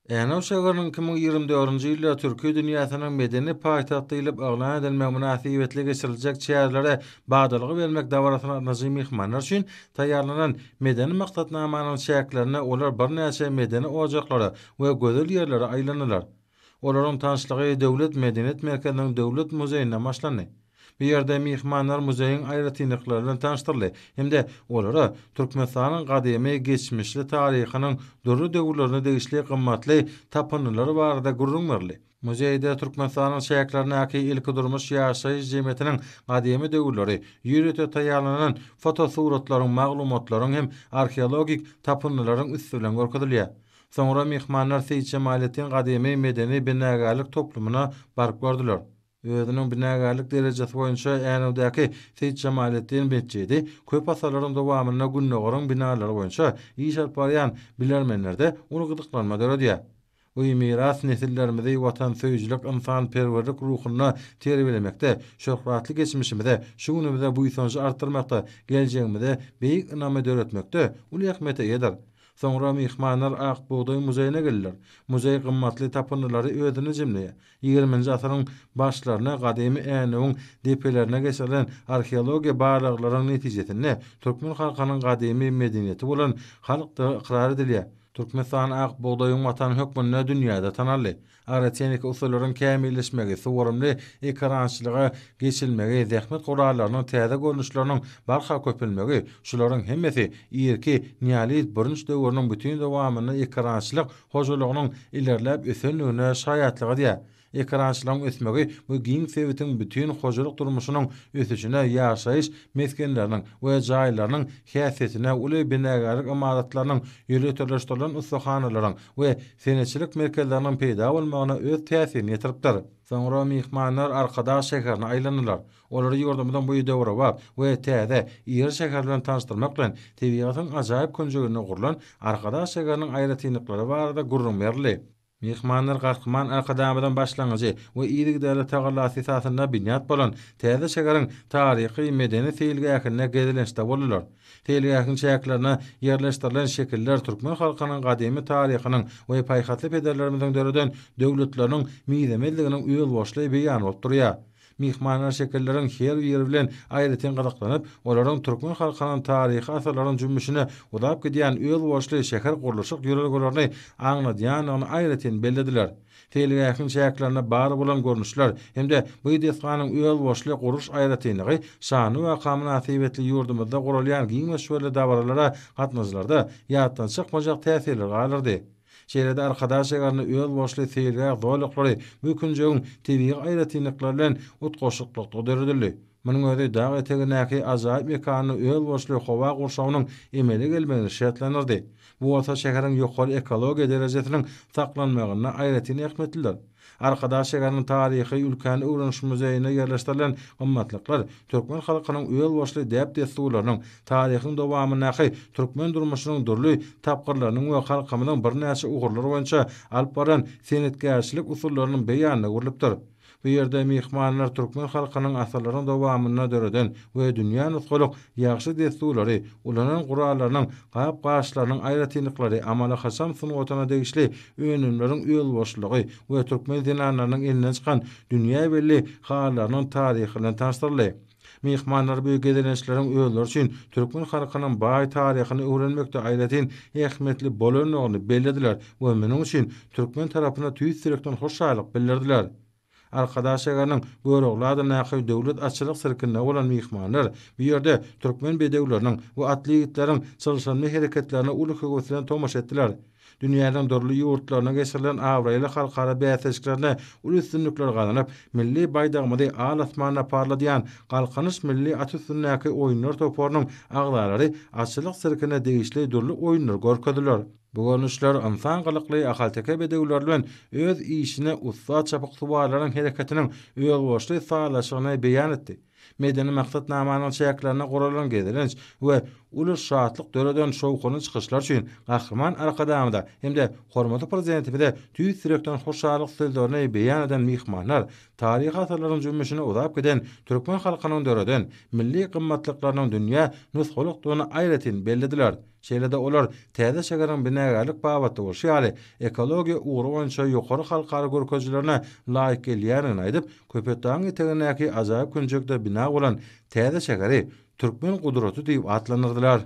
Änew şäheriniň 2024-nji ýylda Türki dünýäsiniň medeni paýtagty diýlip yglan edilmegi mynasybetli geçiriljek çärelere badalga bermek dabarasyna gatnaşyjy myhmanlar üçin taýýarlanan medeni maksatnamanyň çäklerinde olar birnäçe medeni ojaklara we gözel ýerlere aýlandylar. Olaryň tanyşlygy Döwlet medeniýet merkeziniň Döwlet muzeýinden başlandy. Bu ýerde myhmanlar muzeýiň aýratynlyklary bilen tanyşdyryldy hem-de olara Türkmenistanyň gadymy geçmişli taryhynyň dürli döwürlerine degişli gymmatly tapyndylar barada gürrüň berildi. Muzeýde Türkmenistanyň çäklerindäki ilkidurmuş ýaşaýyş jemgyýetiniň gadymy döwürleri, ýörite taýýarlanan fotosuratlaryň, maglumatlaryň hem arheologik tapyndylaryň üsti bilen görkezilýär. Soňra myhmanlar Seýitjemaletdin gadymy medeni-binagärlik toplumyna baryp gördüler. Özüniň binagärlik derejesi boýunça Änewdäki Seýitjemaletdin metjidi köp asyrlaryň dowamynda Gündogaryň binalary boýunça iş alyp barýan bilermenlerde uly gyzyklanma döredýär. Bu miras nesillerimizi watansöýüjilik, ynsanperwerlik ruhunda terbiýelemekde, şöhratly geçmişimize, şu günümize buýsanjy artdyrmakda, geljegimize beýik ynamy döretmekde uly ähmiýete eýedir. Soňra myhmanlar Ak bugdaý muzeýine geldiler. Muzeý gymmatly tapyndylary özünde jemleýär. Ýigriminji asyryň başlarynda gadymy Änewiň depelerinde geçirilen arheologiýa barlaglaryň netijesinde türkmen halkynyň gadymy medeniýeti bolan halkdygy ykrar edilýär. Türkmenistan ak bugdaýyň watany hökmünde dünýäde tanaldy. Agrotehniki usullaryň kämilleşmegi, suwarymly ekerançylyga geçilmegi, zähmet gurallarynyň täze görnüşleriniň barha köpelmegi, şularyň hemmesi irki neolit bürünç döwrüniň bütin dowamynda ekerançylyk hojalygynyň ilerläp ösendigine şaýatlyk edýär. Ekerançylygyň ösmegi bu giň sebitiň bütin hojalyk durmuşynyň ösüşine, ýaşaýyş mesgenleriniň we jaýlarynyň häsiýetine, uly binagärlik ymaratlarynyň, ýöriteleşdirilen ussahanalaryň we senetçilik merkezleriniň peýda bolmagyna öz täsirini ýetiripdir. Soňra myhmanlar Arkadag şäherine aýlandylar. Olary ýurdumyzyň bu döwrebap we täze, iri şäheri bilen tanyşdyrmak bilen, tebigatyň ajaýyp künjeginde gurlan Arkadag şäheriniň aýratynlyklary barada gürrüň berildi. Myhmanlar Gahryman Arkadagymyzyň başlangyjy we yzygiderli tagallasy esasynda binýat bolan täze şäheriň taryhy-medeni seýilgähinde gezelençde boldular. Seýilgähiň çäklerine ýerleşdirilen şekiller türkmen halkynyň gadymy taryhynyň we paýhasly pederlerimiziň döreden döwletleriniň mizemezliginiň özboluşly beýany bolup durýar. Myhmanlar şekilleriň her biri bilen aýratyn gyzyklanyp, olaryň türkmen halkynyň taryhy asyrlaryň jümmüşine uzap gidýän özboluşly şäher gurluşyk ýörelgelerini aňladýandygyny aýratyn bellediler. Seýilgähiň çäklerinde bar bolan görnüşler hem-de bu desganyň özboluşly gurluş aýratynlygy şanly waka mynasybetli ýurdumyzda guralýan giň möçberli dabaralara gatnaşyjylarda ýatdan çykmajak täsirler galdyrdy. Şeýle-de Arkadag şäherinde özboluşly seýilgäh zolaklary bu künjegiň tebigy aýratynlyklary bilen utgaşyklykda döredildi. Munuň özi dag etegindäki ajaýyp mekanda özboluşly howa gurşawynyň emele gelmegini şertlendirdi. Bu bolsa şäheriň ýokary ekologiýa derejesiniň saklanmagynda aýratyn ähmiýetlidir. Arkadag şäheriniň taryhy ülkäni öwreniş muzeýinde ýerleşdirilen gymmatlyklar türkmen halkynyň özboluşly däp-dessurlarynyň, taryhyň dowamyndaky türkmen durmuşynyň dürli tapgyrlarynyň we halkymyzyň birnäçe ugurlar boýunça alyp baran senetkärçilik usullarynyň beýanyna öwrülipdir. Bu ýerde myhmanlar türkmen halkynyň asyrlaryň dowamynda döreden we dünýä nusgalyk ýagşy dessurlary, ulanan gurallarynyň, gap-gaçlarynyň aýratynlyklary, amaly-haşam sungatyna degişli önümleriň özboluşlylygy we türkmen zenanlarynyň elinden çykan dünýä belli halylarynyň taryhy bilen tanyşdyryldy. Myhmanlar bu gezelençleriň özleri üçin türkmen halkynyň baý taryhyny öwrenmekde aýratyn ähmiýetli bolandygyny bellediler we munuň üçin türkmen tarapyna tüýs ýürekden hoşallyk bildirdiler. Arkadag şäheriniň Görogly adyndaky Döwlet atçylyk sirkinde bolan myhmanlar bu ýerde türkmen bedewleriniň we atly ýigitleriň çylşyrymly hereketlerine uly höwes bilen tomaşa etdiler. Dünýäniň dürli ýurtlarynda geçirilen abraýly halkara bäsleşiklerinde uly üstünlikler gazanyp, milli baýdagymyzy al-asmanda parladýan Galkynyş milli at üstündäki oýunlar toparynyň agzalary atçylyk sirkine degişli dürli oýunlary görkezdiler. Bu görnüşler ynsan gylykly ahalteke bedewleri bilen öz işine ussat çapyksuwarlaryň hereketiniň özboluşly sazlaşygyny beýan etdi. Medeni maksatnamanyň çäklerinde guralan gezelenç we uly şatlyk döreden şowhunly çykyşlar üçin Gahryman Arkadagymyza hem-de hormatly Prezidentimize tüýs ýürekden hoşallyk sözlerini beýan eden myhmanlar taryhy asyrlaryň jümmüşine uzap giden türkmen halkynyň döreden milli gymmatlyklarynyň dünýä nusgalykdygyny aýratyn bellediler. Şeýle-de olar täze şäheriň binagärlik babatda bolşy ýaly, ekologiýa ugry boýunça ýokary halkara görkezijilerine laýyk gelýändigini aýdyp, Köpetdagyň etegindäki ajaýyp künjekde bina bolan täze şäheri Türkmen gudraty diýip atlandyrdylar.